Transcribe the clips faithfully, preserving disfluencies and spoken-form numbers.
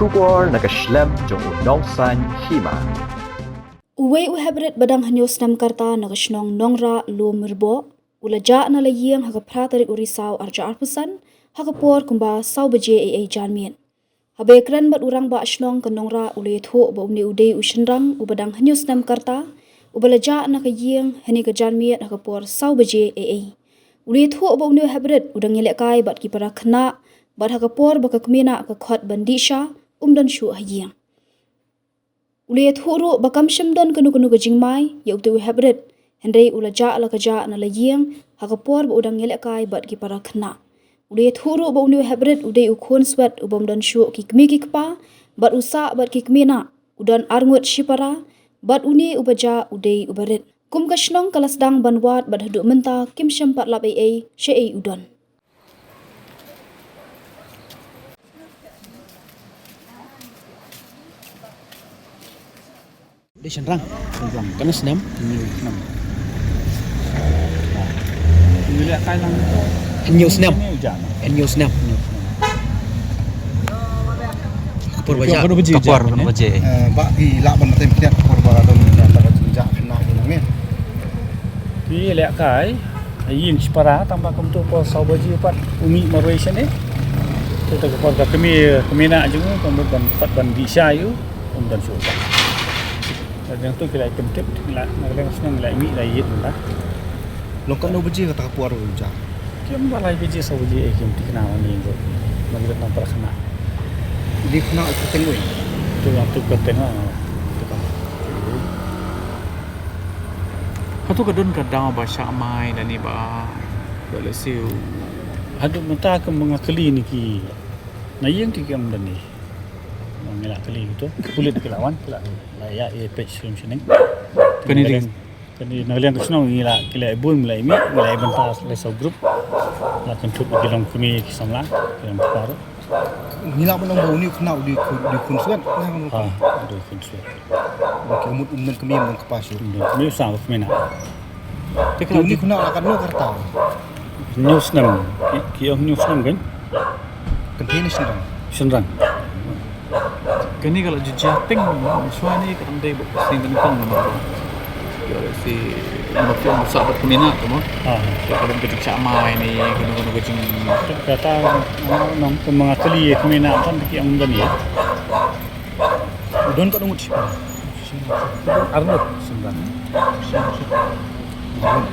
Khubor na ka shlem jong u Nongsaiñ Hima. Uwei u heprit ba dang hynñiew snem ka rta na ka shnong Nongrah Lumrboh u la jah na la ïing ha ka phra tarik u Risaw arhajar arphew san ha ka por kumba saw baje eiei janmiet. Haba ïakren bad u rangbah shnong ka Nongrah u la ïathuh ba une u dei u shynrang uba dang hynñiew snem ka rta uba la jah na ka ïing hynne ka janmiet ha ka por saw baje eiei. U la ïathuh ba une u heprit u dang ïalehkai bad ki para khynnah bad ha ka por ba ka kmie ka khot ban dih sha um don shuh ha ïing. U la ïathuh ruh ba kam shym don kano kano ka jingmai ïa uto u heprit, hynrei u la jah la ka jah na la ïing ha ka por ba u dang ïalehkai bad ki para khynnah. U la ïathuh ruh ba une u heprit u dei u khun swet u bym don shuh ki kmie ki kpa bad u sah bad ki kmie, u don arngut shipara bad une uba jah u dei uba rit. Kum ka shnong ka la sdang ban wad bad haduh mynta kim shym pat lap eiei shaei u don. Dei shynrang. Shynrang. Katno snem? Hynñiew snem. Hynñiew leh kai lang tu. Hynñiew snem. Hynñiew snem. Hynñiew snem. Ka por ba jah. Ka por ba jah. Eh, ba ki lah ban batai khyndiat ka por ba don ka jingjah khynnah ki nong ne. Ki leh kai. Ïing shipara tang ba kumto por saw baje pat u mih marwei shane. Te ka por ka kmie, kmie na jong u, ka mut ban pat ban dih sha ïa u, um don shuh. Ka dang tu ki la kem tip, ki la, na ka dang shnong ki la mih la ïit mynta. Long katno baje kata ka por u jah? Kem ba lai baje saw baje, eh, kem thikna ma ni ko. Ma ni ko nang para khynnah. Dih khynnah u kyrteng u. Tu yang tu kyrteng ah. Tu kan. Hato ka don ka daw ba shah mai na ni ba, ba lehse u. Haduh mynta ka manga kali ni ki. Na ïing ki ki ong da ni. Ngi la kali gitu. Pulit ki la wan, ki la, la ïa, ïa peit shlem shneng. Kani ding. Kani na liang ka shnong ngi la, ki la bun, ngi la mih, ngi la bynta la saw group. La kynthup ki long kmie ki samla, ki long kpa ruh. Ngi lah ban ong ba une u khynnah u dei khun, u dei khun swet. Ha, u dei khun swet. Ki mut um don kmie, um don kpa shuh. Um don kmie, u sah bad kmie na. Te une u khynnah la katno ka rta? Hynñiew snem. Ki, ki ong hynñiew snem kan? Kynthei ne shynrang? Shynrang. Kane ka la ju jia teng, shuwa ne ka dang dei bad ka seng nyngkong namar ba. Ïa lehse namar ki ong sah bad kmie na, kumno? Ha. Ïa ka don ka jingshah mai ne, kano kano ka jing. Kata nong, nong, ka manga kali kmie na, kan ki ong don ïa. Don katno ngut shipara? Arngut shynrang. Arngut.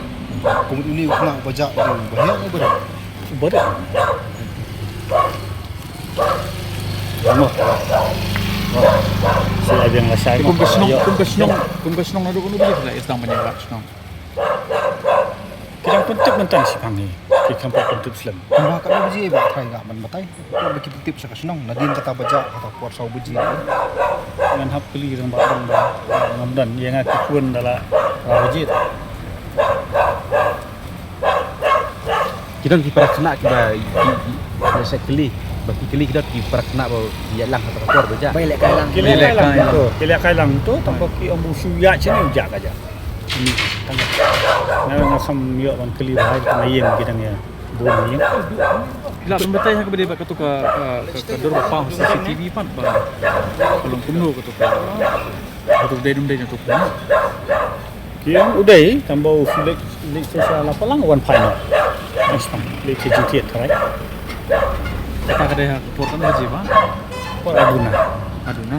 Kum une u khynnah uba jah u dei uba heh ne uba rit? Uba rit. Mo. Mo. Sila biang la shai. Kum ka shnong, kum ka shnong, kum ka shnong naduh kano baje la ïa sdang ban ïa la shnong. Ki dang pyntip mynta shipang hi. Ki kham pat pyntip slem. Ba katno baje ba trai nga ban batai. Ba ki pyntip sha ka shnong. Nadien kata ba jah kata por saw baje. Ngan hap kylli rangbah rangbah. Ngam don ïa nga ki khun da la phra baje. Ki don ki para khynnah kiba ki, ki, ki sa kylli. Ba ki kylli ki don ki para khynnah ba ïa lang kata ka por ba jah. Ba ïa leh kai lang. Ki leh kai lang tu. Ki leh kai lang tu tang ba ki ong ba u shu ïa shane u jah ka jah. Nga, nga kham ïoh ban kylli ba hai tang ïing ki dang ïa bun ïing. Lah ban batai ha kaba dei ba kato ka, ka, ka, ka dur ba pang C C T V pat ba ka long kumno kato ka. Kato dei dum dei kato ka. Ki ong u dei tang ba u leit, leit sha la palang wan phai noh. Leit sha jingtied tharai. Kata ka dei ha ka por katno baje ba? Por aduna. Aduna.